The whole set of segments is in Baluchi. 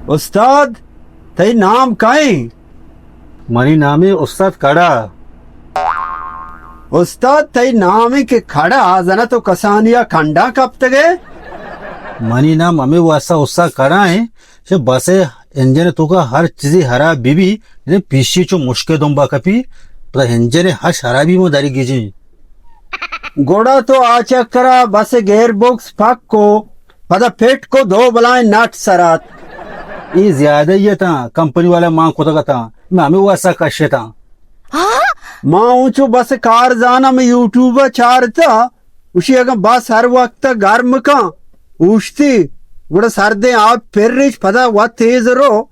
استاد، تئی نام کئے؟ منی نام ایں استاد کڑا۔ استاد، تئی نام ایں کہ کڑا، زاناں تو کسانی ءَ کنڈاں کپتگ ئے؟ منی نام ہمے واسطہ استاد کڑا ایں کہ بس ءِ انجن ءِ توکا ہر چیزے ہراب بہ بی، یعنی پیشی چو مشکے دمبا کپی، پدا انجن ءِ ہرچ ہرابی ما دری گیجیں۔ گڑا تو آ چکرا بس ءِ گیئر بکس پک کو، پدا پٹ کو، دو بلائیں نٹ سرات۔ اے زیادہ ہی اتاں، کمپنی والا مان کتگ اتاں، من ہمے واسطہ کشتاں۔ ما اوں چو بس کار زاناں، من یوٹیوب ءَ چارتا، گوشی اگاں بس ہر وقت گرم کن، اوشتی، گڑا سردیں آپ پر ریچ، پدا وت تیز رو۔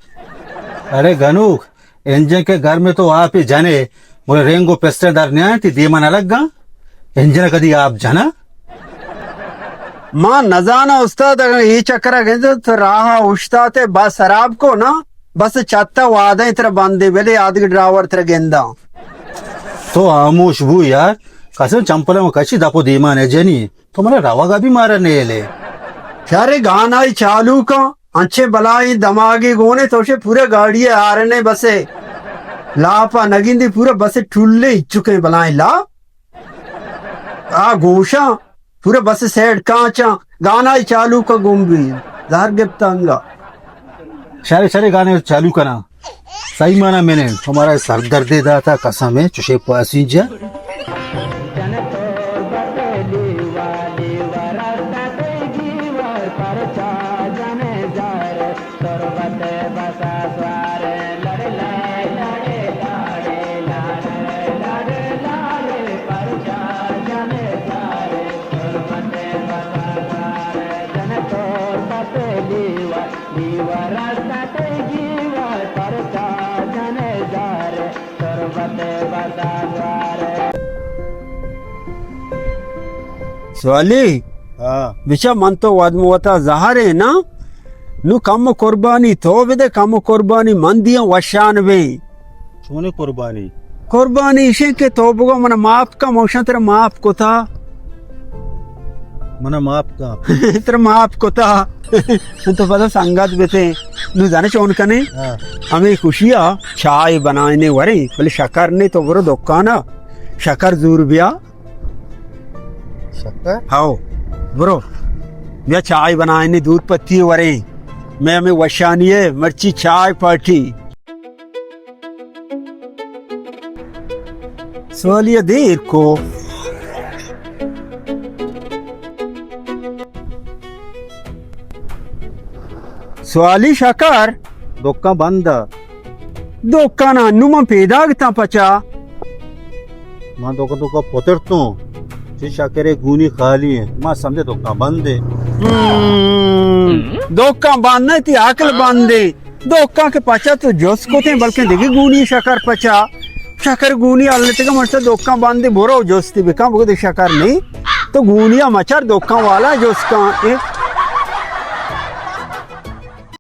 ارے گنوک، انجن کہ گرم تو آپ جنے، گڑا رنگ و پسٹن در نیاں، تی دیما نہ لگاں؟ انجن کدی آپ جنا؟ ما نزاناں استاد، اگاں اے چکر ءَ گندے تو راہ ءَ اوشتاتے، بس ہراب کو نا، بس چت ءَ وادیں ترا بندے، بلے آدگہ ڈرائیور ترا گنداں۔ تو ہاموش بو یار، قسم چمپل ءَ کشی دپ و دیما نہ جنی، تو منا روگ ءَ بھی مارا نیلے۔ شرے گانائی چالو کن، انچیں بلائیں دماگے گونے تو شے پورا گاڑی ءَ آرنے بس ءِ لاپ ءَ نگندی، پورا بس ءِ ٹلے چکے بلائیں لاپ۔ آ گوشاں، پورا بس سیڈ کانچاں، گانائی چالو کا گم بی، زہر گپتا انگا۔ شرے شرے گانے چالو کنا۔ سہی مانا میں نے تمہارا سر دردے داتا قسم ہے، چشے پاسنجر۔ سوالی؟ ہاں۔ بچا من تو وت وتا زہرے نا، نو کم قربانی تو بدے، کم قربانی من دیاں وشان بیں۔ چونیں قربانی؟ قربانی ایشیں کہ تو بگو من معاف کن، موشاں ترا معاف کتا۔ من معاف کن؟ ترا معاف کتا۔ تو پدا سنگت بتے۔ نو زانے چون کنے؟ ہاں۔ ہمیں خوشیا چائے بنائنے وریں، بلے شکر نے، تو برو دکانا شکر زور بیا۔ شکر؟ ہاؤ، برو۔ بیا چائے بنائنے، دودھ پتی وریں۔ میں ہمیں وشانی ہے، مرچی چائے پارٹی۔ سوالی دیر کو۔ سوالی شکر۔ دکان بند۔ دکان انو من پیداگ تاں پچا۔ من دکان دکان پترتوں۔ چی شکر گونی خالی ہیں۔ ما سمجھے دکان بند ہے۔ ہم، دکان بند نہیں، تی عقل بند ہے۔ دکان کے پچا تو جس کو تھے، بلکہ دیکھے گونی شکر پچا۔ شکر گونی اللہ تک مرتا دکان بند ہے، برو جستی بکن، بگو دے شکر نہیں۔ تو گونی مچار دکان والا جس کن۔ اے